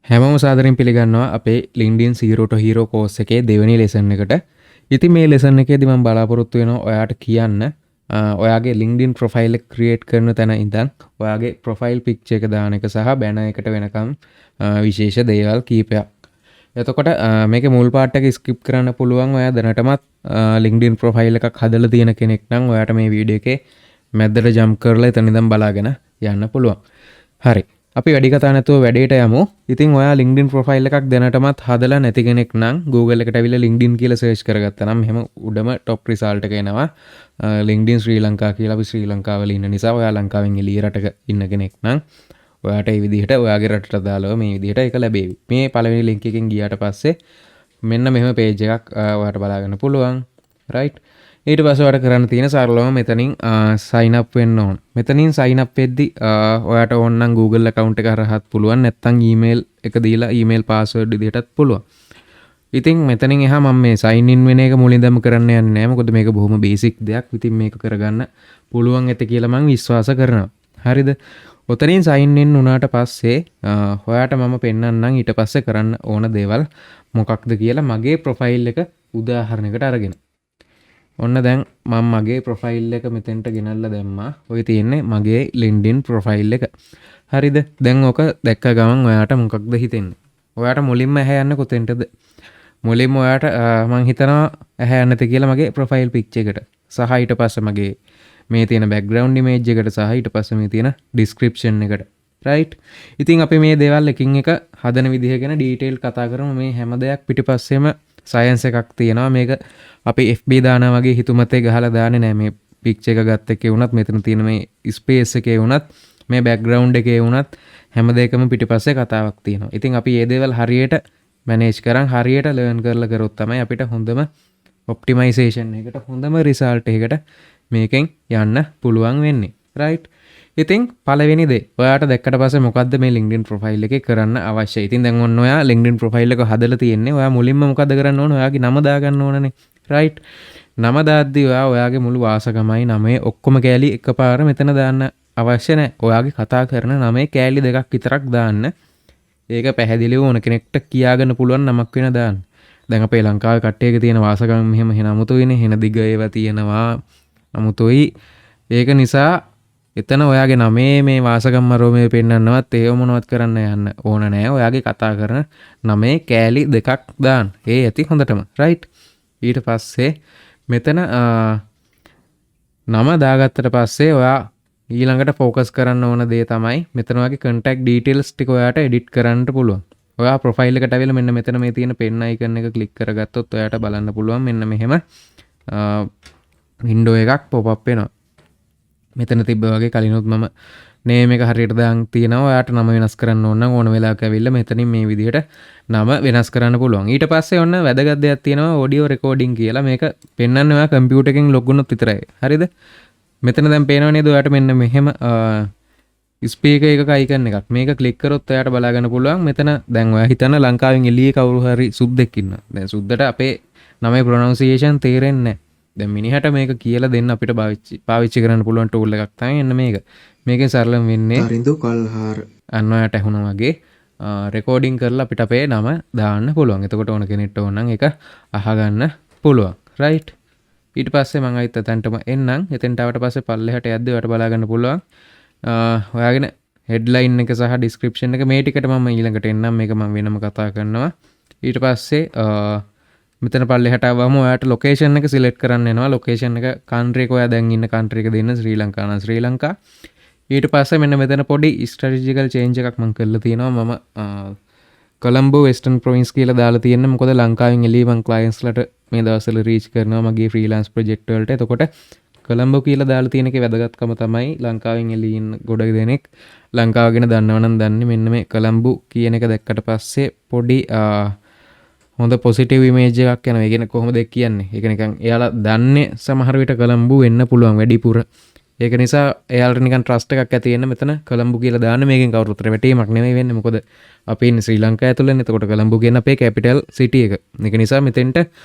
හැමෝම සාදරයෙන් පිළිගන්නවා අපේ LinkedIn Zero to Hero course එකේ දෙවෙනි ලෙසන් එකට. ඉතින් මේ ලෙසන් එකේදී මම බලාපොරොත්තු වෙනවා ඔයාට කියන්න ඔයාගේ LinkedIn profile එක ක්‍රියේට් කරන තැන ඉඳන් ඔයාගේ ප්‍රොෆයිල් පික්චර් එක දාන එක සහ බැනර් එකට වෙනකම් විශේෂ දේවල් කීපයක්. එතකොට මේකේ මුල් පාර්ට් එක ස්කිප් කරන්න පුළුවන්. ඔයා දැනටමත් LinkedIn profile එකක් හදලා තියෙන කෙනෙක් නම් ඔයාට මේ වීඩියෝ එකේ මැද්දට ජම්ප් කරලා එතන ඉඳන් බලාගෙන යන්න පුළුවන්. හරි. අපි වැඩි කතා නැතුව වැඩේට යමු. ඉතින් ඔයා LinkedIn profile එකක් දැනටමත් හදලා නැති කෙනෙක් නම් Google එකට ඇවිල්ලා LinkedIn කියලා සර්ච් කරගත්තා නම් එහෙම උඩම টොප් රිසල්ට් එක එනවා. LinkedIn ශ්‍රී ලංකා කියලා. අපි ශ්‍රී ලංකාවල ඉන්න නිසා, ඔයා ලංකාවෙන් එළිය රටක ඉන්න කෙනෙක් නම් ඔයාට ඒ විදිහට ඔයාගේ රටට අදාළව මේ විදිහට ඒක ලැබේවි. මේ පළවෙනි ලින්ක් එකෙන් ගියාට පස්සේ මෙන්න මෙහෙම පේජ් එකක් ඔයාට බලා ගන්න පුළුවන්. රයිට්. ඊට පස්සේ ඔයාට කරන්න තියෙන සරලවම මෙතනින් සයින් අප් වෙන්න ඕන. මෙතනින් සයින් අප් වෙද්දි ඔයාට ඕන නම් Google account එක හරහත් පුළුවන්, නැත්නම් ඊමේල් එක දීලා ඊමේල් පාස්වර්ඩ් විදිහටත් පුළුවන්. ඉතින් මෙතනින් එහා මම මේ සයින් ඉන් වෙන එක මුලින්දම කරන්න යන්නේ නෑ. මොකද මේක බොහොම බේසික් දෙයක්. ඉතින් මේක කරගන්න පුළුවන් ඇති කියලා මං විශ්වාස කරනවා. හරිද? ඔතනින් සයින් ඉන් වුණාට පස්සේ ඔයාට මම පෙන්වන්නම් ඊට පස්සේ කරන්න ඕන දේවල් මොකක්ද කියලා මගේ ප්‍රොෆයිල් එක උදාහරණයකට අරගෙන. ඔන්න දැන් මම මගේ ප්‍රොෆයිල් එක මෙතෙන්ට ගෙනල්ලා දැම්මා. ඔය තියෙන්නේ මගේ LinkedIn profile එක. හරිද? දැන් ඔක දැක්ක ගමන් ඔයාට මොකක්ද හිතෙන්නේ? ඔයාට මුලින්ම ඇහැ යන්නේ කොතෙන්ටද? මුලින්ම ඔයාට මං හිතනවා ඇහැ යන්නේ නැති කියලා මගේ ප්‍රොෆයිල් පික්චර් එකට. සහ ඊට පස්සේ මගේ මේ තියෙන බැක්ග්‍රවුන්ඩ් ඉමේජ් එකට සහ ඊට පස්සේ මේ තියෙන ඩිස්ක්‍රිප්ෂන් එකට. රයිට්? ඉතින් අපි මේ දේවල් එකින් එක හදන විදිහ ගැන ඩීටේල් කතා කරමු. මේ හැම දෙයක් පිටිපස්සෙම සයන්ස් එකක් තියෙනවා. මේක අපි FB දානා වගේ හිතුමතේ ගහලා දාන්නේ නෑ. මේ පික්චර් එක ගත්ත එකේ වුණත්, මෙතන තියෙන මේ ස්පේස් එකේ වුණත්, මේ බැක්ග්‍රවුන්ඩ් එකේ වුණත් හැම දෙයකම පිටිපස්සේ කතාවක් තියෙනවා. ඉතින් අපි මේ දේවල් හරියට මැනේජ් කරන් හරියට ලර්න් කරලා කරොත් තමයි අපිට හොඳම ඔප්ටිමයිසේෂන් එකට, හොඳම රිසල්ට් එකකට මේකෙන් යන්න පුළුවන් වෙන්නේ. රයිට්? ඉතින් පළවෙනි දේ, ඔයාට දැක්කට පස්සේ මොකද්ද මේ LinkedIn profile එකේ කරන්න අවශ්‍ය? ඉතින් දැන් ඔන්න ඔයා LinkedIn profile එක හදලා තියෙන්නේ. ඔයා මුලින්ම මොකද්ද කරන්න ඕන? ඔයාගේ නම දාගන්න ඕනනේ. රයිට්? නම දාද්දි ඔයා ඔයාගේ මුළු වාසගමයි නමේ ඔක්කොම කෑලි එකපාර මෙතන දාන්න අවශ්‍ය නැහැ. ඔයාගේ කතා කරන නමේ කෑලි දෙකක් විතරක් දාන්න. ඒක පැහැදිලිව ඕන කෙනෙක්ට කියාගන්න පුළුවන් නමක් වෙන දාන්න. දැන් අපේ ලංකාවේ කට්ටියක තියෙන වාසගම් මෙහෙම හෙන අමුතුයිනේ. හෙන දිග ඒවා තියෙනවා. අමුතුයි. ඒක නිසා එතන ඔයාගේ නමේ මේ වාසගම් අරෝමේ පෙන්වන්නවත් ඒව මොනවත් කරන්න යන්න ඕන නෑ. ඔයාගේ කතා කරන නමේ කෑලි දෙකක් දාන්න. ඒ ඇති හොඳටම. රයිට්? ඊට පස්සේ මෙතන නම දාගත්තට පස්සේ ඔයා ඊළඟට ෆෝකස් කරන්න ඕන දේ තමයි මෙතන ඔයාගේ කන්ටැක්ට් ඩීටේල්ස් ටික ඔයාට එඩිට් කරන්න පුළුවන්. ඔයා ප්‍රොෆයිල් එකට ඇවිල්ලා මෙන්න මෙතන මේ තියෙන පෙන් අයිකන් එක ක්ලික් කරගත්තොත් ඔයාට බලන්න පුළුවන් මෙන්න මෙහෙම වින්ඩෝ එකක් පොප් අප් වෙනවා. මෙතන තිබ්බ වගේ කලිනුත් මම නේම් එක හරියට දාන් තියෙනවා. ඔයාට නම වෙනස් කරන්න ඕන නම් ඕන වෙලාවක ඇවිල්ලා මෙතනින් මේ විදිහට නම වෙනස් කරන්න පුළුවන්. ඊට පස්සේ ඔන්න වැදගත් දෙයක් තියෙනවා, ඔඩියෝ රෙකෝඩින් කියලා. මේක පෙන්වන්නේ ඔයා කම්පියුටර් එකෙන් ලොග් වුණොත් විතරයි. හරිද? මෙතන දැන් පේනව නේද ඔයාට මෙන්න මෙහෙම ස්පීකර් එකක අයිකන් එකක්? මේක ක්ලික් කරොත් ඔයාට බලා ගන්න පුළුවන් මෙතන දැන් ඔයා හිතන්න ලංකාවෙන් එළියේ කවුරු හරි සුද්දෙක් ඉන්නවා. දැන් සුද්දට අපේ නමේ ප්‍රොනවුන්සියේෂන් තේරෙන්නේ නැහැ. දැන් මිනිහට මේක කියලා දෙන්න අපිට පාවිච්චි පාවිච්චි කරන්න පුළුවන් ටූල් එකක් තමයි එන්න මේක. මේකෙන් සරලම වෙන්නේ තරිඳු කල්හාර. අන්න ඔයාට ඇහුණා වගේ රෙකෝඩින් කරලා අපිට අපේ නම දාන්න පුළුවන්. එතකොට ඕන කෙනෙක්ට ඕන නම් ඒක අහගන්න පුළුවන්. රයිට්. ඊට පස්සේ මං ආයිත් එතනටම එන්නම්. එතෙන්ට ආවට පස්සේ පල්ලෙහාට යද්දි ඔයාට බලා ගන්න පුළුවන් ඔයාගෙන හෙඩ්ලයින් එක සහ ඩිස්ක්‍රිප්ෂන් එක. මේ ටිකට මම ඊළඟට එන්නම්. මේක මම වෙනම කතා කරනවා. ඊට පස්සේ මෙතන පල්ලෙහාට ආවම ඔයාට ලොකේෂන් එක සිලෙක්ට් කරන්න එනවා. ලොකේෂන් එක කන්ට්‍රි එක ඔයා දැන් ඉන්න කන්ට්‍රි එක දෙන්න. ශ්‍රී ලංකා නම් ශ්‍රී ලංකා. ඊට පස්සේ මෙන්න මෙතන පොඩි ස්ට්‍රැටජිකල් චේන්ජ් එකක් මම කරලා තියෙනවා. මම කොලම්බෝ වෙස්ටර්න් ප්‍රොවින්ස් කියලා දාලා තියෙන්නේ. මොකද ලංකාවෙන් එළිය මං ක්ලයන්ට්ස්ලාට මේ දවස්වල රීච් කරනවා මගේ ෆ්‍රීලාන්ස් ප්‍රොජෙක්ට් වලට. එතකොට කොලම්බෝ කියලා දාලා තියෙන එකේ වැදගත්කම තමයි ලංකාවෙන් එළිය ඉන්න ගොඩ දෙනෙක් ලංකාව ගැන දන්නව නම් දන්නේ මෙන්න මේ කොලම්බෝ කියන එක දැක්කට පස්සේ පොඩි හොඳ පොසිටිව් ඉමේජ් එකක් යනවා. ඒ කියන්නේ කොහොමද ඒක කියන්නේ? ඒක නිකන් එයාලා දන්නේ සමහර විට කොලම්බෝ වෙන්න පුළුවන් වැඩිපුර. ඒක නිසා එයාලට නිකන් ට්‍රස්ට් එකක් ඇති වෙන්න මෙතන කොලම්බෝ කියලා දාන්න. මේකෙන් කවුරුත් රැවටීමක් නෙමෙයි වෙන්නේ. මොකද අපි ඉන්නේ ශ්‍රී ලංකාව ඇතුළේනේ. එතකොට කොලම්බෝ කියන්නේ අපේ කැපිටල් සිටි එක. ඒක නිසා මෙතෙන්ට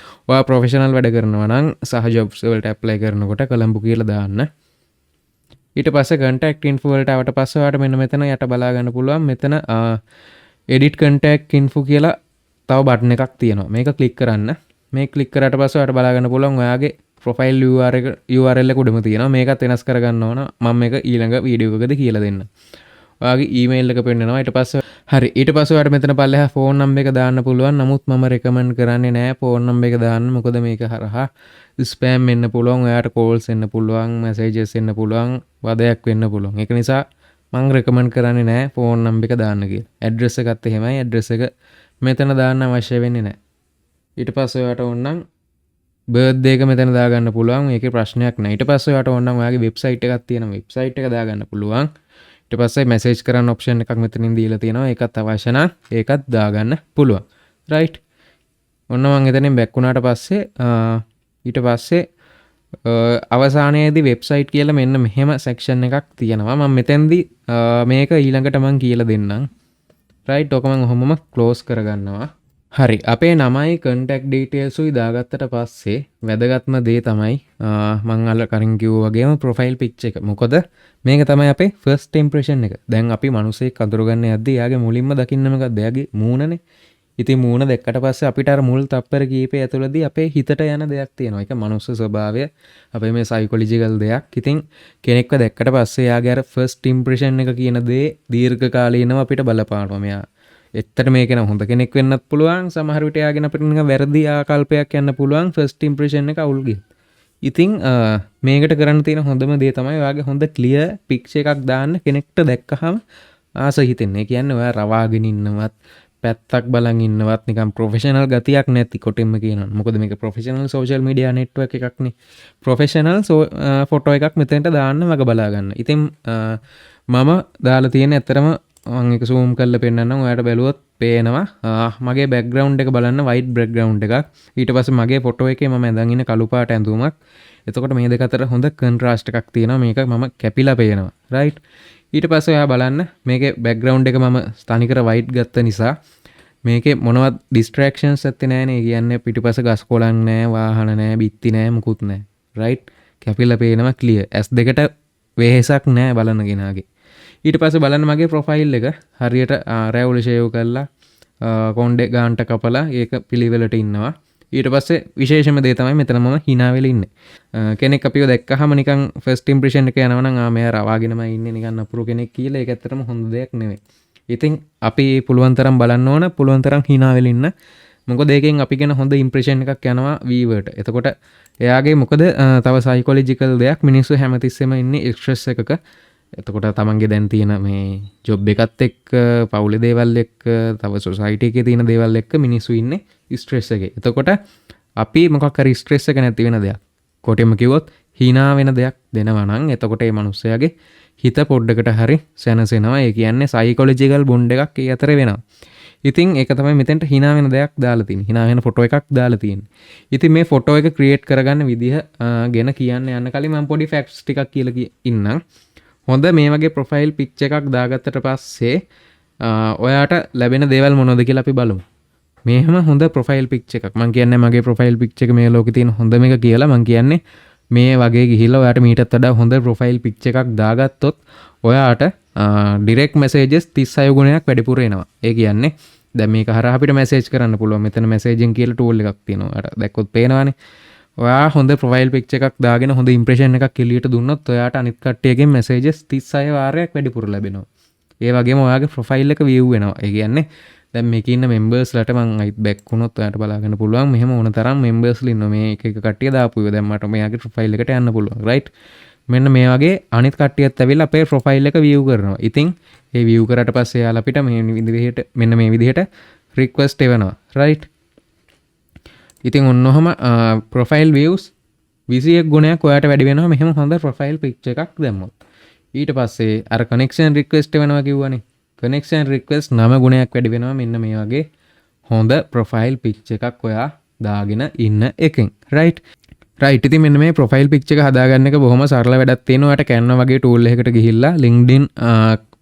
ඔයා ප්‍රොෆෙෂනල් වැඩ කරනවා නම් සහ ජොබ්ස් වලට ඇප්ලයි කරනකොට කොලම්බෝ කියලා දාන්න. ඊට පස්සේ කන්ටැක්ට් ඉන්ෆෝ වලට ආවට පස්සේ ඔයාට මෙන්න මෙතන යට බලා ගන්න පුළුවන් මෙතන එඩිට් කන්ටැක්ට් ඉන්ෆෝ කියලා තව බටන් එකක් තියෙනවා. මේක ක්ලික් කරන්න. මේ ක්ලික් කරාට පස්සේ ඔයාලට බලා ගන්න පුළුවන් ඔයාගේ ප්‍රොෆයිල් URL එක, URL එක උඩම තියෙනවා. මේකත් වෙනස් කරගන්න ඕන. මම මේක ඊළඟ වීඩියෝ එකකදී කියලා දෙන්නම්. ඔයාගේ ඊමේල් එක පෙන්නනවා. ඊට පස්සේ හරි, ඊට පස්සේ ඔයාලට මෙතන පල්ලෙහා ෆෝන් නම්බර් එක දාන්න පුළුවන්. නමුත් මම රෙකමන්ඩ් කරන්නේ නෑ ෆෝන් නම්බර් එක දාන්න. මොකද මේක හරහා ස්පෑම් එන්න පුළුවන්, ඔයාට කෝල්ස් එන්න පුළුවන්, මැසේජස් එන්න පුළුවන්, වදයක් වෙන්න පුළුවන්. ඒක නිසා මං රෙකමන්ඩ් කරන්නේ නෑ ෆෝන් නම්බර් එක දාන්න කියලා. ඇඩ්‍රස් එකත් එහෙමයි. ඇඩ්‍රස් එක මෙතන දාන්න අවශ්‍ය වෙන්නේ නෑ. ඊට පස්සේ ඔයාට ඕනනම් බර්ත්ඩේ එක මෙතන දාගන්න පුළුවන්. ඒකේ ප්‍රශ්නයක් නෑ. ඊට පස්සේ ඔයාට ඕනනම් ඔයාගේ වෙබ්සයිට් එකක් තියෙනවා. වෙබ්සයිට් එක දාගන්න පුළුවන්. ඊට පස්සේ මැසේජ් කරන්න ඔප්ෂන් එකක් මෙතනින් දීලා තියෙනවා. ඒකත් අවශ්‍ය නම් ඒකත් දාගන්න පුළුවන්. රයිට්. ඔන්න මං එතනින් බැක් වුණාට පස්සේ ඊට පස්සේ අවසානයේදී වෙබ්සයිට් කියලා මෙන්න මෙහෙම සෙක්ෂන් එකක් තියෙනවා. මම මෙතෙන්දී මේක ඊළඟට මං කියලා දෙන්නම්. රයිට්. ඔක මං ඔහොමම ක්ලෝස් කරගන්නවා. හරි, අපේ නමයි කන්ටැක්ට් ඩීටේල්ස් උයි දාගත්තට පස්සේ වැදගත්ම දේ තමයි මං අර කලින් කිව්වා වගේම ප්‍රොෆයිල් පික්චර් එක. මොකද මේක තමයි අපේ ෆස්ට් ඉම්ප්‍රෙෂන් එක. දැන් අපි මිනිසෙක් අඳුරගන්න යද්දී එයාගේ මුලින්ම දකින්න මොකක්ද? එයාගේ මූණනේ. ඉතින් මූණ දැක්කට පස්සේ අපිට අර මුල් තප්පර කීපය ඇතුළතදී අපේ හිතට යන දෙයක් තියෙනවා. ඒක මනුස්ස ස්වභාවය, අපේ මේ සයිකොලොජිකල් දෙයක්. ඉතින් කෙනෙක්ව දැක්කට පස්සේ එයාගේ අර ෆස්ට් ඉම්ප්‍රෙෂන් එක කියන දේ දීර්ඝ කාලීනව අපිට බලපානවා. මෙයා ඇත්තට මේක නම් හොඳ කෙනෙක් වෙන්නත් පුළුවන්. සමහර විට එයා ගැන අපිට නිකන් වැරදි ආකල්පයක් යන්න පුළුවන් ෆස්ට් ඉම්ප්‍රෙෂන් එක අවුල් ගියොත්. ඉතින් මේකට කරන්න තියෙන හොඳම දේ තමයි ඔයාගේ හොඳ ක්ලියර් පික්චර් එකක් දාන්න. කෙනෙක්ට දැක්කහම ආස හිතෙන්නේ. ඒ කියන්නේ ඔයා රවාගෙන ඉන්නවත්, පැත්තක් බලන් ඉන්නවත්, නිකන් ප්‍රොෆෙෂනල් ගතියක් නැති කොටින්ම කියනවා. මොකද මේක ප්‍රොෆෙෂනල් සෝෂල් මීඩියා නෙට්වර්ක් එකක්නේ. ප්‍රොෆෙෂනල් ෆොටෝ එකක් මෙතනට දාන්න වග බලා ගන්න. ඉතින් මම දාලා තියෙන ඇත්තටම මං ඒක සූම් කරලා පෙන්නන්නම්. ඔයාලට බැලුවොත් පේනවා. මගේ බැක්ග්‍රවුන්ඩ් එක බලන්න, වයිට් බැක්ග්‍රවුන්ඩ් එකක්. ඊට පස්සේ මගේ ෆොටෝ එකේ මම ඇඳන් ඉන්න කළු පාට ඇඳුමක්. එතකොට මේ දෙක අතර හොඳ කන්ට්‍රාස්ට් එකක් තියෙනවා. මේක මම කැපිලා පේනවා. රයිට්. ඊට පස්සේ ඔයා බලන්න මේකේ බැක්ග්‍රවුන්ඩ් එක මම තනිකර වයිට් ගත්ත නිසා මේකේ මොනවත් ඩිස්ට්‍රැක්ෂන්ස් ඇත්තේ නෑනේ. ඒ කියන්නේ පිටිපස්ස ගස් කොළන් නෑ, වාහන නෑ, බිත්ති නෑ, මුකුත් නෑ. රයිට්. කැපිලා පේනවා ක්ලියර්. ඇස් දෙකට වෙහෙසක් නෑ බලන කෙනාගේ. ඊට පස්සේ බලන්න මගේ ප්‍රොෆයිල් එක හරියට රැවුල ෂේව් කරලා, කොණ්ඩේ ගාන්ට කපලා ඒක පිළිවෙලට ඉන්නවා. ඊට පස්සේ විශේෂම දේ තමයි මෙතන මම හිනා වෙලා ඉන්නේ. කෙනෙක් අපිව දැක්කහම නිකන් ෆස්ට් ඉම්ප්‍රෙෂන් එක යනවා නම්, ආ මෙයා රවාගෙනමයි ඉන්නේ, නිකන් නපුරු කෙනෙක් කියලා, ඒක ඇත්තටම හොඳ දෙයක් නෙවෙයි. ඉතින් අපි පුළුවන් තරම් බලන්න ඕන පුළුවන් තරම් හිනා වෙලා ඉන්න. මොකද ඒකෙන් අපි ගැන හොඳ ඉම්ප්‍රෙෂන් එකක් යනවා වීවර්ට. එතකොට එයාගේ මොකද තව සයිකොලොජිකල් දෙයක්, මිනිස්සු හැමතිස්සෙම ඉන්නේ ස්ට්‍රෙස් එකක. එතකොට තමන්ගේ දැන් තියෙන මේ ජොබ් එකත් එක්ක, පවුලේ දේවල් එක්ක, තව සොසයිටි එකේ තියෙන දේවල් එක්ක මිනිස්සු ඉන්නේ ස්ට්‍රෙස් එකේ. එතකොට අපි මොකක් හරි ස්ට්‍රෙස් එක නැති වෙන දෙයක්, කොටින්ම කිව්වොත් හිනා වෙන දෙයක් දෙනවා නම් එතකොට ඒ මනුස්සයාගේ හිත පොඩ්ඩකට හරි සැනසෙනවා. ඒ කියන්නේ සයිකොලොජිකල් බොන්ඩ් එකක් ඒ අතරේ වෙනවා. ඉතින් ඒක තමයි මෙතෙන්ට හිනා වෙන දෙයක් දාලා තියෙන්නේ. හිනා වෙන ෆොටෝ එකක් දාලා තියෙන්නේ. ඉතින් මේ ෆොටෝ එක ක්‍රියේට් කරගන්න විදිහ ගැන කියන්න යන්න කලින් මම පොඩි ෆැක්ට්ස් ටිකක් කියලා ඉන්නම්. හොඳ මේ වගේ ප්‍රොෆයිල් පික්චර් එකක් දාගත්තට පස්සේ ඔයාට ලැබෙන දේවල් මොනවද කියලා අපි බලමු. මෙහෙම හොඳ ප්‍රොෆයිල් පික්චර් එකක්, මං කියන්නේ මගේ ප්‍රොෆයිල් පික්චර් එක මේ ලෝකේ තියෙන හොඳම එක කියලා. මං කියන්නේ මේ වගේ ගිහිල්ලා ඔයාට මීටත් වඩා හොඳ ප්‍රොෆයිල් පික්චර් එකක් දාගත්තොත් ඔයාට ඩිරෙක්ට් මැසේජස් 36 ගුණයක් වැඩිපුර එනවා. ඒ කියන්නේ දැන් මේක හරහා අපිට මැසේජ් කරන්න පුළුවන්. මෙතන මැසේජින් කියලා ටූල් එකක් තියෙනවා. ඔයාට දැක්කොත් පේනවනේ. ඔයා හොඳ ප්‍රොෆයිල් පික්චර් එකක් දාගෙන හොඳ ඉම්ප්‍රෙෂන් එකක් එළියට දුන්නොත් ඔයාට අනිත් කට්ටියගෙන් මැසේජස් 36 වාරයක් වැඩිපුර ලැබෙනවා. ඒ වගේම ඔයාගේ ප්‍රොෆයිල් එක විව් වෙනවා. ඒ කියන්නේ දැන් මේකේ ඉන්න මෙම්බර්ස්ලාට මං අයිත් බැක් වුණොත් ඔයාට බලා ගන්න පුළුවන් මෙහෙම ඕන තරම් මෙම්බර්ස්ලා ඉන්නවා. මේ එක එක කට්ටිය දාපු ඒවා. දැන් මට මෙයාගේ ප්‍රොෆයිල් එකට යන්න පුළුවන්. රයිට්. මෙන්න මේ වගේ අනිත් කට්ටියත් ඇවිල්ලා අපේ ප්‍රොෆයිල් එක විව් කරනවා. ඉතින් ඒ විව් කරාට පස්සේ එයාලා අපිට මේ විදිහට, මෙන්න මේ විදිහට රික්වෙස්ට් එවනවා. රයිට්. ඉතින් ඔන්න ඔහම ප්‍රොෆයිල් විව්ස් 21 ගුණයක් ඔයාට වැඩි වෙනවා මෙහෙම හොඳ ප්‍රොෆයිල් පික්චර් එකක් දැම්මොත්. ඊට පස්සේ අර කනෙක්ෂන් රික්වෙස්ට් එවනවා කිව්වනේ. කනෙක්ෂන් රික්වෙස්ට් 9 ගුණයක් වැඩි වෙනවා මෙන්න මේ වගේ හොඳ ප්‍රොෆයිල් පික්චර් එකක් ඔයා දාගෙන ඉන්න එකෙන්. රයිට්. රයිට්. ඉතින් මෙන්න මේ ප්‍රොෆයිල් පික්චර් එක හදාගන්න එක බොහොම සරල වැඩක් තියෙනවා. ඔයාට Canva වගේ ටූල් එකකට ගිහිල්ලා LinkedIn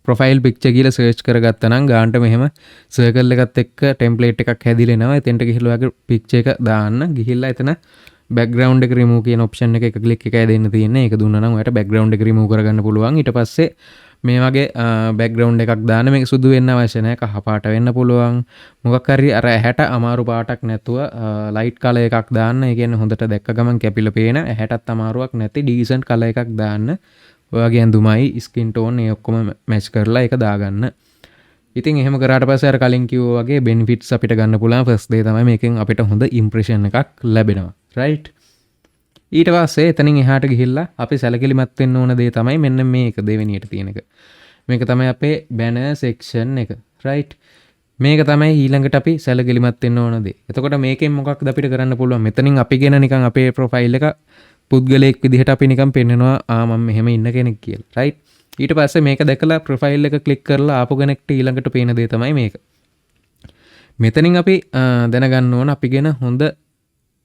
profile picture කියලා සර්ච් කරගත්තා නම් ගානට මෙහෙම සර්කල් එකත් එක්ක ටෙම්ප්ලේට් එකක් හැදිලා එනවා. එතෙන්ට ගිහිල්ලා ඔයාගේ පික්චර් එක දාන්න. ගිහිල්ලා එතන බැක්ග්‍රවුන්ඩ් එක රිමූව් කියන ඔප්ෂන් එක එක ක්ලික් එකයි දෙන්න තියෙන්නේ. ඒක දුන්නා නම් ඔයාට බැක්ග්‍රවුන්ඩ් එක රිමූව් කරගන්න පුළුවන්. ඊට පස්සේ මේ වගේ බැක්ග්‍රවුන්ඩ් එකක් දාන්න. මේක සුදු වෙන්න අවශ්‍ය නැහැ. කහ පාට වෙන්න පුළුවන්. මොකක් හරි අර ඇහැට අමාරු පාටක් නැතුව ලයිට් කලර් එකක් දාන්න. ඒ කියන්නේ හොඳට දැක්ක ගමන් කැපිලා පේන, ඇහැටත් අමාරුවක් නැති ඩීසන්ට් කලර් එකක් දාන්න. ඔයාගේ ඇඳුමයි ස්කින් ටෝන් ඒ ඔක්කොම මැච් කරලා ඒක දාගන්න. ඉතින් එහෙම කරාට පස්සේ අර කලින් කිව්වා වගේ බෙනිෆිට්ස් අපිට ගන්න පුළුවන්. ෆස්ට් දේ තමයි මේකෙන් අපිට හොඳ ඉම්ප්‍රෙෂන් එකක් ලැබෙනවා. රයිට්. ඊට පස්සේ එතනින් එහාට ගිහිල්ලා අපි සැලකිලිමත් වෙන්න ඕන දේ තමයි මෙන්න මේක, දෙවෙනියට තියෙන එක. මේක තමයි අපේ බැනර් සෙක්ෂන් එක. රයිට්. මේක තමයි ඊළඟට අපි සැලකිලිමත් වෙන්න ඕන දේ. එතකොට මේකෙන් මොකක්ද අපිට කරන්න පුළුවන්? මෙතනින් අපි ගැන නිකන් අපේ ප්‍රොෆයිල් එක පුද්ගලයෙක් විදිහට අපි නිකන් පෙන්නනවා, ආ මම මෙහෙම ඉන්න කෙනෙක් කියලා. රයිට්. ඊට පස්සේ මේක දැකලා ප්‍රොෆයිල් එක ක්ලික් කරලා ආපු කෙනෙක්ට ඊළඟට පේන දේ තමයි මේක. මෙතනින් අපි දැනගන්න ඕන අපි ගැන හොඳ,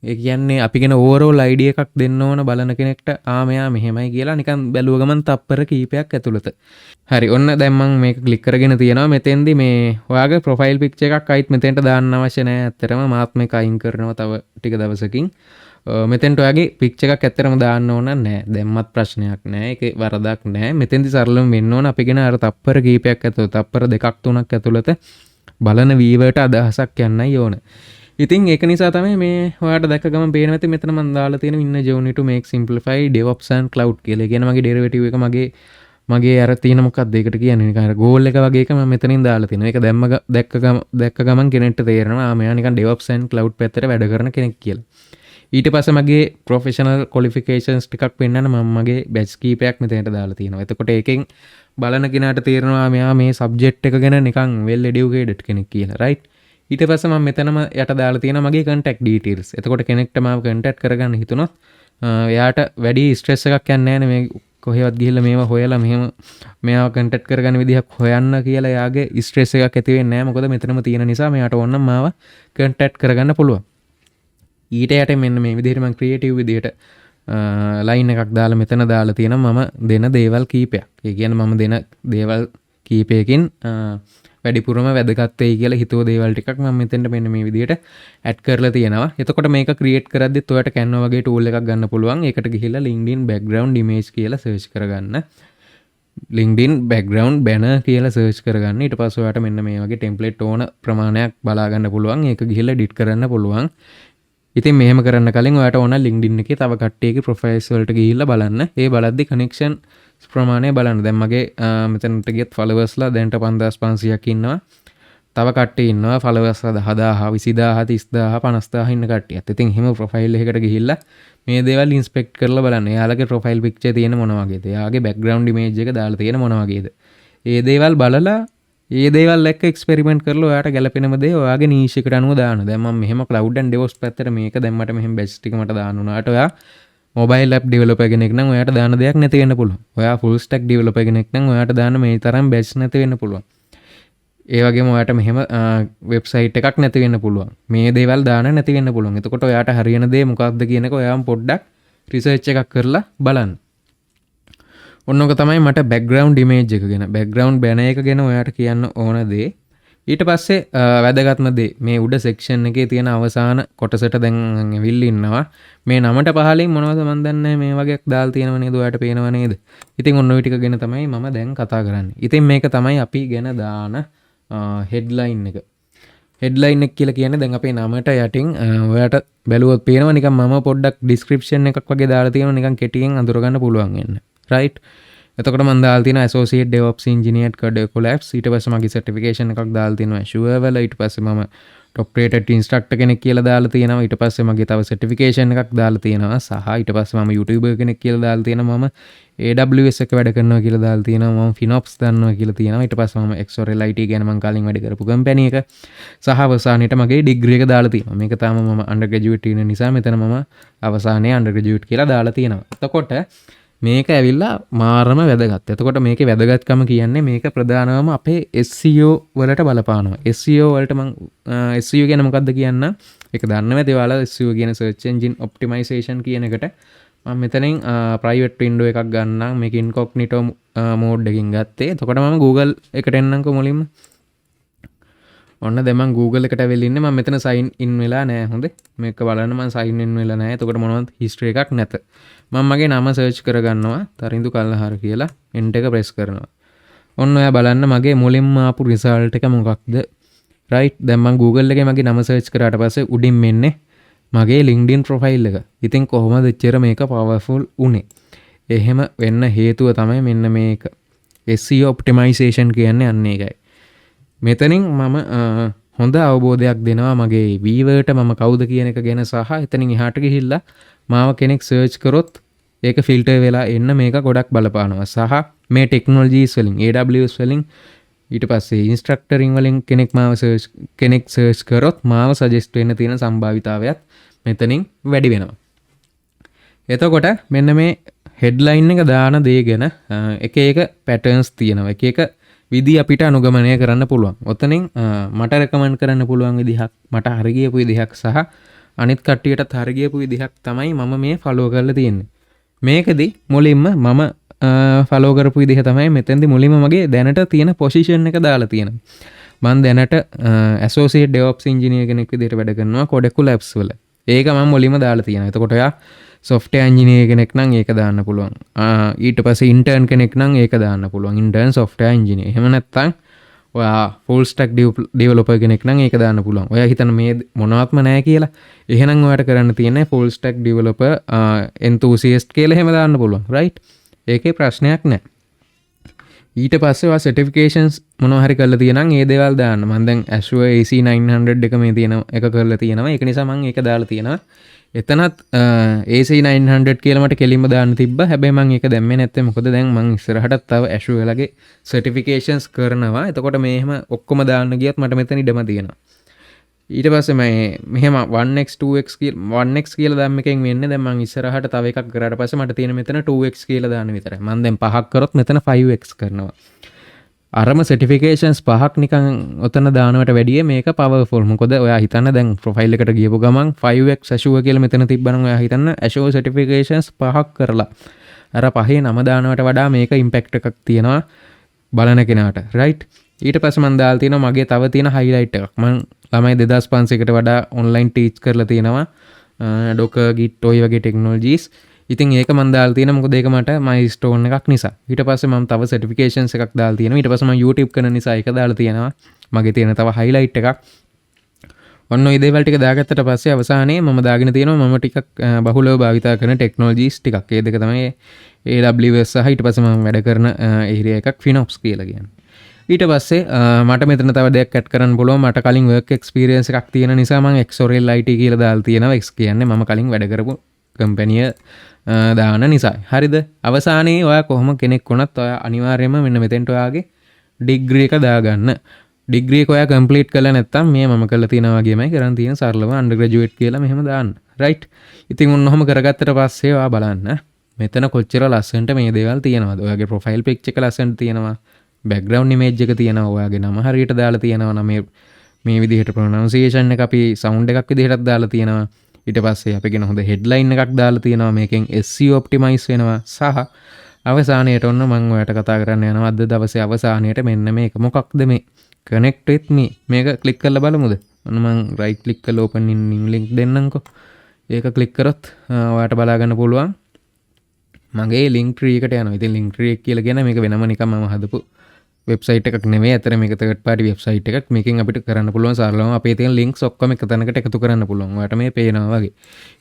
ඒ කියන්නේ අපි ගැන ඕවරෝල් අයිඩියා එකක් දෙන්න ඕන බලන කෙනෙක්ට, ආ මෙයා මෙහෙමයි කියලා නිකන් බැලුව ගමන් තප්පර කීපයක් ඇතුළත. හරි, ඔන්න දැන් මං මේක ක්ලික් කරගෙන තියෙනවා. මෙතෙන්දි මේ ඔයාගේ ප්‍රොෆයිල් පික්චර් එකක් අයිත් මෙතෙන්ට දාන්න අවශ්‍ය නෑ. ඇත්තටම මාත් මේක අයින් කරනවා තව ටික දවසකින්. මෙතෙන්ට ඔයාගේ පික්චර් එකක් ඇත්තටම දාන්න ඕන නෑ. දැම්මත් ප්‍රශ්නයක් නෑ. ඒකේ වරදක් නෑ. මෙතෙන්දි සරලම වෙන්න ඕන අපි ගැන අර තප්පර කීපයක් ඇතුළත, තප්පර දෙකක් තුනක් ඇතුළත බලන වීවර්ට අදහසක් යන්නයි ඕන. ඉතින් ඒක නිසා තමයි මේ ඔයාලට දැක්ක ගමන් පේනවා ඇති මෙතන මම දාලා තියෙන "In a journey to make simplify DevOps and cloud" කියලා. ඒ කියන්නේ මගේ ඩෙරිවේටිව් එක, මගේ මගේ අර තියෙන, මොකක්ද ඒකට කියන්නේ, නිකන් අර ගෝල් එක වගේ එක මම මෙතනින් දාලා තියෙනවා. ඒක දැම්ම දැක්ක ගමන් කෙනෙක්ට තේරෙනවා ආ මෙයා නිකන් DevOps and cloud පැත්තට වැඩ කරන කෙනෙක් කියලා. ඊට පස්සේ මගේ ප්‍රොෆෙෂනල් ක්වොලිෆිකේෂන්ස් ටිකක් පෙන්නන්න මම මගේ බැච් කීපයක් මෙතනට දාලා තියෙනවා. එතකොට ඒකෙන් බලන කෙනාට තේරෙනවා මෙයා මේ සබ්ජෙක්ට් එක ගැන නිකන් වෙල් එඩියුකේටඩ් කෙනෙක් කියලා. රයිට්. ඊට පස්සේ මම මෙතනම යට දාලා තියෙනවා මගේ කන්ටැක්ට් ඩීටේල්ස්. එතකොට කෙනෙක්ට මාව කන්ටැක්ට් කරගන්න හිතුනොත් එයාට වැඩි ස්ට්‍රෙස් එකක් යන්නේ නැහැ නේ, මේ කොහෙවත් ගිහිල්ලා මේවා හොයලා මෙහෙම මෙයාව කන්ටැක්ට් කරගන්න විදිහක් හොයන්න කියලා එයාගේ ස්ට්‍රෙස් එකක් ඇති වෙන්නේ නැහැ. මොකද මෙතනම තියෙන නිසා මෙයාට ඕන නම් මාව කන්ටැක්ට් කරගන්න පුළුවන්. ඊට යට මෙන්න මේ විදිහට මම ක්‍රියේටිව් විදිහට ලයින් එකක් දාලා මෙතන දාලා තියෙනවා මම දෙන දේවල් කීපයක්. ඒ කියන්නේ මම දෙන දේවල් කීපයකින් වැඩිපුරම වැදගත් වෙයි කියලා හිතුව දේවල් ටිකක් මම මෙතෙන්ට මෙන්න මේ විදිහට ඇඩ් කරලා තියෙනවා. එතකොට මේක ක්‍රියේට් කරද්දිත් ඔයාලට Canva වගේ ටූල් එකක් ගන්න පුළුවන්. ඒකට ගිහිල්ලා LinkedIn background image කියලා සර්ච් කරගන්න. LinkedIn background banner කියලා සර්ච් කරගන්න. ඊට පස්සේ ඔයාලට මෙන්න මේ වගේ ටෙම්ප්ලේට් ඕන ප්‍රමාණයක් බලා ගන්න පුළුවන්. ඒක ගිහිල්ලා එඩිට් කරන්න පුළුවන්. ඉතින් මෙහෙම කරන්න කලින් ඔයාට ඕන LinkedIn එකේ තව කට්ටියගේ ප්‍රොෆයිල්ස් වලට ගිහිල්ලා බලන්න. ඒ බලද්දි කනෙක්ෂන් ප්‍රමාණය බලන්න. දැන් මගේ මෙතනට ගියත් ෆලෝවර්ස්ලා දැනට 5500ක් ඉන්නවා. තව කට්ටිය ඉන්නවා ෆලෝවර්ස්ලා 10,000, 20,000, 30,000, 50,000 ඉන්න කට්ටියත්. ඉතින් එහෙම ප්‍රොෆයිල් එකකට ගිහිල්ලා මේ දේවල් ඉන්ස්පෙක්ට් කරලා බලන්න. එයාලගේ ප්‍රොෆයිල් පික්චර් තියෙන මොන වගේද? එයාගේ බැක්ග්‍රවුන්ඩ් ඉමේජ් එක දාලා තියෙන මොන වගේද? ඒ දේවල් බලලා, ඒ දේවල් එක්ක එක්ස්පෙරිමන්ට් කරලා ඔයාට ගැලපෙනම දේ ඔයාගේ නීෂ් එකට අනුව දාන්න. දැන් මම මෙහෙම ක්ලවුඩ් ඇන්ඩ් ඩෙවොප්ස් පැත්තට මේක දැම්මට මෙහෙම බැච් ටික මට දාන්න උනාට, ඔයා මොබයිල් ඇප් ඩෙවලොපර් කෙනෙක් නම් ඔයාට දාන දෙයක් නැති වෙන්න පුළුවන්. ඔයා ෆුල් ස්ටැක් ඩෙවලොපර් කෙනෙක් නම් ඔයාට දාන මේ තරම් බැච් නැති වෙන්න පුළුවන්. ඒ වගේම ඔයාට මෙහෙම වෙබ්සයිට් එකක් නැති වෙන්න පුළුවන්. මේ දේවල් දාන නැති වෙන්න පුළුවන්. එතකොට ඔයාට හරියන දේ මොකක්ද කියන එක ඔයාම පොඩ්ඩක් රිසර්ච් එකක් කරලා බලන්න. ඔන්න ඔක තමයි මට බැක්ග්‍රවුන්ඩ් ඉමේජ් එක ගැන, බැක්ග්‍රවුන්ඩ් බැනර් එක ගැන ඔයාට කියන්න ඕන දේ. ඊට පස්සේ වැදගත්ම දේ මේ උඩ සෙක්ෂන් එකේ තියෙන අවසාන කොටසට දැන් ඇවිල්ලා ඉන්නවා. මේ නමට පහලින් මොනවද මන් දන්නේ මේ වගේක් දාලා තියෙනව නේද? ඔයාට පේනව නේද? ඉතින් ඔන්න ඔය ටික ගැන තමයි මම දැන් කතා කරන්නේ. ඉතින් මේක තමයි අපි ගැන දාන හෙඩ්ලයින් එක. හෙඩ්ලයින් එක කියලා කියන්නේ දැන් අපේ නමට යටින් ඔයාට බැලුවොත් පේනවා නිකන් මම පොඩ්ඩක් ඩිස්ක්‍රිප්ෂන් එකක් වගේ දාලා තියෙනවා, නිකන් කෙටියෙන් අඳුරගන්න පුළුවන් වෙන්න. රයිට්. එතකොට මම දාලා තියෙනවා Associate DevOps Engineer at Codeco Labs. ඊට පස්සේ මගේ සර්ටිෆිකේෂන් එකක් දාලා තියෙනවා Azure වල. ඊට පස්සේ මම top rated instructor කෙනෙක් කියලා දාලා තියෙනවා. ඊට පස්සේ මගේ තව සර්ටිෆිකේෂන් එකක් දාලා තියෙනවා සහ ඊට පස්සේ මම YouTuber කෙනෙක් කියලා දාලා තියෙනවා. මම AWS එක වැඩ කරනවා කියලා දාලා තියෙනවා. මම FinOps දන්නවා කියලා තියෙනවා. ඊට පස්සේ මම Exorel IT ගැන, මම කලින් වැඩ කරපු කම්පැනි එක සහ අවසානයේට මගේ ඩිග්‍රී එක දාලා තියෙනවා. මේක තාම මම අන්ඩර් ග්‍රැජුවේට් ඉන්න නිසා මෙතන මම අවසානයේ අන්ඩර් ග්‍රැජුවේට් කියලා දාලා තියෙනවා. එතකොට මේක ඇවිල්ලා මාරම වැදගත්. එතකොට මේකේ වැදගත්කම කියන්නේ මේක ප්‍රධානවම අපේ SEO වලට බලපානවා. SEO වලට මං SEO කියන්නේ මොකද්ද කියන්න. ඒක දන්නව ඇති ඔයාලා. SEO කියන search engine optimization කියන එකට මම මෙතනින් ප්‍රයිවට් වින්ඩෝ එකක් ගන්නම්. මේක ඉන්කොග්නිටෝ මෝඩ් එකකින් ගත්තේ. එතකොට මම Google එකට එන්නම්කෝ මුලින්ම. ඔන්න දැන් මං Google එකට ඇවිල්ලා ඉන්නේ. මම මෙතන සයින් ඉන් වෙලා නෑ. හොඳේ. මේක බලන්න, මං සයින් ඉන් වෙලා නෑ. එතකොට මොනවද හිස්ටරි එකක් නැත. මම මගේ නම සර්ච් කරගන්නවා තරිඳු කල්ලහර කියලා. එන්ටර් එක ප්‍රෙස් කරනවා. ඔන්න ඔයා බලන්න මගේ මුලින්ම ආපු රිසල්ට් එක මොකක්ද? රයිට්, දැන් මං Google එකේ මගේ නම සර්ච් කරාට පස්සේ උඩින් එන්නේ මගේ LinkedIn profile එක. ඉතින් කොහොමද එච්චර මේක පවර්ෆුල් උනේ? එහෙම වෙන්න හේතුව තමයි මෙන්න මේක. SEO optimization කියන්නේ අන්න ඒකයි. මෙතනින් මම හොඳ අවබෝධයක් දෙනවා මගේ වීවර්ට මම කවුද කියන එක ගැන, සහ එතනින් එහාට ගිහිල්ලා මාව කෙනෙක් සර්ච් කරොත් ඒක ෆිල්ටර් වෙලා එන්න මේක ගොඩක් බලපානවා. සහ මේ ටෙක්නොලොජීස් වලින්, AWS වලින්, ඊට පස්සේ ඉන්ස්ට්‍රක්ටරින් වලින් කෙනෙක් මාව සර්ච් කෙනෙක් සර්ච් කරොත් මාව සජෙස්ට් වෙන්න තියෙන සම්භාවිතාවයත් මෙතනින් වැඩි වෙනවා. එතකොට මෙන්න මේ හෙඩ්ලයින් එක දාන දේ ගැන එක එක පැටර්න්ස් තියෙනවා. එක එක විදි අපිට අනුගමනය කරන්න පුළුවන්. ඔතනින් මට රෙකමන්ඩ් කරන්න පුළුවන් විදිහක්, මට හරි ගියපු විදිහක් සහ අනිත් කට්ටියටත් හරි ගියපු විදිහක් තමයි මම මේ ෆලෝ කරලා තියෙන්නේ. මේකෙදි මුලින්ම මම ෆලෝ කරපු විදිහ තමයි මෙතෙන්දි මුලින්ම මගේ දැනට තියෙන පොසිෂන් එක දාලා තියෙනවා. මං දැනට ඇසෝසියේට් ඩෙවොප්ස් ඉංජිනේර් කෙනෙක් විදිහට වැඩ කරනවා කොඩෙකු ලැබ්ස් වල. ඒක මම මුලින්ම දාලා තියෙනවා. එතකොට ඔයා සොෆ්ට්වෙයාර් ඉංජිනේර් කෙනෙක් නම් ඒක දාන්න පුළුවන්. ඊට පස්සේ ඉන්ටර්න් කෙනෙක් නම් ඒක දාන්න පුළුවන්. Intern software engineer. එහෙම නැත්නම් ඔයා ෆුල් ස්ටැක් ඩෙවලොපර් කෙනෙක් නම් ඒක දාන්න පුළුවන්. ඔයා හිතන මේ මොනවත්ම නෑ කියලා. එහෙනම් ඔයාට කරන්න තියෙන්නේ ෆුල් ස්ටැක් ඩෙවලොපර් එන්තූසියස්ට් කියලා එහෙම දාන්න පුළුවන්. රයිට්? ඒකේ ප්‍රශ්නයක් නෑ. ඊට පස්සේ ඔයා සර්ටිෆිකේෂන්ස් මොනවා හරි කරලා තියෙනම් ඒ දේවල් දාන්න. මං දැන් Azure AZ900 එක මේ තියෙන එක කරලා තියෙනවා. ඒක නිසා මං ඒක දාලා තියෙනවා. එතනත් AZ900 කියලා මට කෙලින්ම දාන්න තිබ්බා. හැබැයි මං ඒක දැම්මේ නැත්තේ මොකද දැන් මං ඉස්සරහටත් තව Azure ලගේ සර්ටිෆිකේෂන්ස් කරනවා. එතකොට මේ එහෙම ඔක්කොම දාන්න ගියත් මට මෙතන ඉඩම තියෙනවා. ඊට පස්සේ මේ මෙහෙම 1x 2x කියලා, 1x කියලා දැම්ම එකෙන් වෙන්නේ දැන් මං ඉස්සරහට තව එකක් කරාට පස්සේ මට තියෙන මෙතන 2x කියලා දාන්න විතරයි. මං දැන් පහක් කරොත් මෙතන 5x කරනවා. අරම සර්ටිෆිකේෂන්ස් පහක් නිකන් ඔතන දානවට වැඩිය මේක පවර්ෆුල්. මොකද ඔයා හිතන්න දැන් ප්‍රොෆයිල් එකට ගියපු ගමන් 5x Azure කියලා මෙතන තිබ්බනම් ඔයා හිතන්න Azure සර්ටිෆිකේෂන්ස් පහක් කරලා අර පහේ නම දානවට වඩා මේක ඉම්පැක්ට් එකක් තියෙනවා බලන කෙනාට. රයිට්? ඊට පස්සේ මං දාලා තියෙනවා මගේ තව තියෙන හයිලයිට් එකක්. මං ළමයි 2500කට වඩා ඔන්ලයින් ටීච් කරලා තියෙනවා Docker, Git ඔය වගේ ටෙක්නොලොජීස්. ඉතින් ඒක මං දාලා තියෙනවා මොකද ඒක මට මයිල්ස්ටෝන් එකක් නිසා. ඊට පස්සේ මම තව සර්ටිෆිකේෂන්ස් එකක් දාලා තියෙනවා. ඊට පස්සේ මම YouTube කරන නිසා ඒක දාලා තියෙනවා. මගේ තියෙන තව හයිලයිට් එකක්. ඔන්න ඔය දේවල් ටික දාගත්තට පස්සේ අවසානයේ මම දාගෙන තියෙනවා මම ටිකක් බහුලව භාවිතා කරන ටෙක්නොලොජීස් ටිකක්. ඒ දෙක තමයි AWS සහ ඊට පස්සේ මම වැඩ කරන ඒරියා එකක් FinOps කියලා කියන්නේ. ඊට පස්සේ මට මෙතන තව දෙයක් ඇඩ් කරන්න පුළුවන්. මට කලින් වර්ක් එක්ස්පීරියන්ස් එකක් තියෙන නිසා මම Xorel IT කියලා දාලා තියෙනවා. X කියන්නේ මම කලින් වැඩ කරපු කම්පැනිය දාන නිසා. හරිද? අවසානයේ ඔයා කොහොම කෙනෙක් වුණත් ඔයා අනිවාර්යයෙන්ම මෙන්න මෙතෙන්ට ඔයාගේ ඩිග්‍රී එක දාගන්න. ඩිග්‍රී එක ඔයා කම්ප්ලීට් කරලා නැත්නම් මේ මම කරලා තියෙනා වගේමයි කරන් තියෙන, සරලව අන්ඩර් ග්‍රැජුවේට් කියලා මෙහෙම දාන්න. රයිට්? ඉතින් ඔන්න ඔහොම කරගත්තට පස්සේ ඔයා බලන්න මෙතන කොච්චර ලස්සනට මේ දේවල් තියෙනවද. ඔයාගේ ප්‍රොෆයිල් පික්චර් එක ලස්සනට තියෙනවා. බැක්ග්‍රවුන්ඩ් ඉමේජ් එක තියෙනවා. ඔයාගේ නම හරියට දාලා තියෙනවා. නම මේ විදිහට ප්‍රොනවුන්සියේෂන් එක අපි සවුන්ඩ් එකක් විදිහටත් දාලා තියෙනවා. ඊට පස්සේ අපි කියන හොඳ හෙඩ්ලයින් එකක් දාලා තියෙනවා. මේකෙන් SEO optimise වෙනවා. සහ අවසානයේට ඔන්න මං ඔයාලට කතා කරන්න යනවා අද දවසේ අවසානයේට මෙන්න මේක. මොකක්ද මේ? Connect with me. මේක ක්ලික් කරලා බලමුද? ඔන්න මං රයිට් ක්ලික් කරලා open in new link දෙන්නම්කෝ. ඒක ක්ලික් කරොත් ඔයාලට බලා ගන්න පුළුවන් මගේ ලින්ක් ට්‍රී එකට යනවා. ඉතින් ලින්ක් ට්‍රී එක කියලා කියන්නේ මේක වෙනම නිකන් මම හදපු වෙබ්සයිට් එකක් නෙමෙයි. ඇත්තට මේක තර්ඩ් පාටි වෙබ්සයිට් එකක්. මේකෙන් අපිට කරන්න පුළුවන් සරලවම අපේ තියෙන ලින්ක්ස් ඔක්කොම එක තැනකට එකතු කරන්න පුළුවන්. ඔයාලට මේ පේනවා වගේ.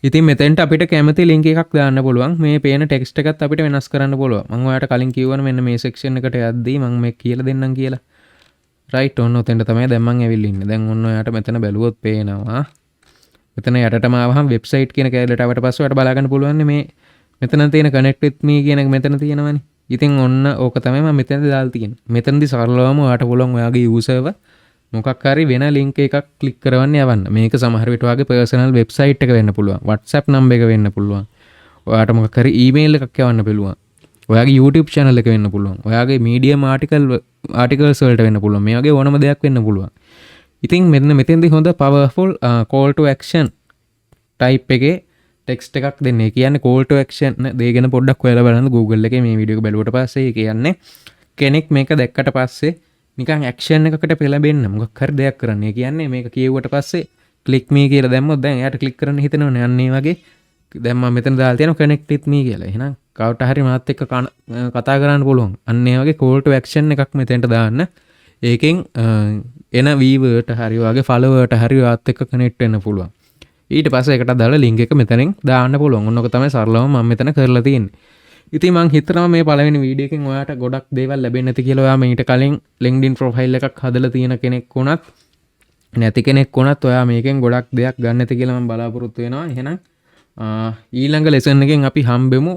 ඉතින් මෙතෙන්ට අපිට කැමති ලින්ක් එකක් දාන්න පුළුවන්. මේ පේන ටෙක්ස්ට් එකත් අපිට වෙනස් කරන්න පුළුවන්. මම ඔයාලට කලින් කිව්වනේ මෙන්න මේ සෙක්ෂන් එකට යද්දී මම මේ කියලා දෙන්නම් කියලා. රයිට්, ඔන්න ඔතෙන්ට තමයි දැන් මං ඇවිල්ලා ඉන්නේ. දැන් ඔන්න ඔයාලට මෙතන බැලුවොත් පේනවා. මෙතන යටටම ආවහම වෙබ්සයිට් කියන කෑල්ලට ආවට පස්සේ ඔයාලට බලා ගන්න පුළුවන් මේ මෙතන තියෙන connect with me කියන එක මෙතන තියෙනවනේ. ඉතින් ඔන්න ඕක තමයි මම මෙතනදී දාලා තියෙන්නේ. මෙතනදී සරලවම ඔයාට පුළුවන් ඔයාගේ යූසර්ව මොකක් හරි වෙන ලින්ක් එකක් ක්ලික් කරවන්න යවන්න. මේක සමහර විට ඔයාගේ පර්සනල් වෙබ්සයිට් එක වෙන්න පුළුවන්. WhatsApp number එක වෙන්න පුළුවන්. ඔයාට මොකක් හරි ඊමේල් එකක් යවන්න පුළුවන්. ඔයාගේ YouTube channel එක වෙන්න පුළුවන්. ඔයාගේ මීඩියම් ආටිකල්ස් වලට වෙන්න පුළුවන්. මේ වගේ ඕනම දෙයක් වෙන්න පුළුවන්. ඉතින් මෙන්න මෙතෙන්දී හොඳ powerful call to action type එකේ ටෙක්ස්ට් එකක් දෙන්න. ඒ කියන්නේ call to action දේ ගැන පොඩ්ඩක් හොයලා බලන්න Google එකේ මේ වීඩියෝ එක බැලුවට පස්සේ. ඒ කියන්නේ කෙනෙක් මේක දැක්කට පස්සේ නිකන් ඇක්ෂන් එකකට පෙළඹෙන්න මොකක් හරි දෙයක් කරන්න. ඒ කියන්නේ මේක කියෙව්වට පස්සේ ක්ලික් මී කියලා දැම්මොත් දැන් එයාට ක්ලික් කරන්න හිතෙනවනේ. අන්න ඒ වගේ දැන් මම මෙතන දාලා තියෙනවා "Connect with me" කියලා. එහෙනම් කවට හරි මාත් එක්ක කතා කරන්න පුළුවන්. අන්න ඒ වගේ call to action එකක් මෙතෙන්ට දාන්න. ඒකෙන් එන වීවර්ට හරි ඔයාගේ ෆලෝවර්ට හරි ඔයාත් එක්ක කනෙක්ට් වෙන්න පුළුවන්. ඊට පස්සේ ඒකට අදාළ ලින්ක් එක මෙතනින් දාන්න පුළුවන්. ඔන්න ඔක තමයි සරලවම මම මෙතන කරලා තියෙන්නේ. ඉතින් මං හිතනවා මේ පළවෙනි වීඩියෝ එකෙන් ඔයාට ගොඩක් දේවල් ලැබෙන්න ඇති කියලා. ඔයා මීට කලින් LinkedIn profile එකක් හදලා තියෙන කෙනෙක් වුණත්, නැති කෙනෙක් වුණත්, ඔයා මේකෙන් ගොඩක් දෙයක් ගන්න ඇති කියලා මම බලාපොරොත්තු වෙනවා. එහෙනම් ඊළඟ ලෙසන් එකෙන් අපි හම්බෙමු.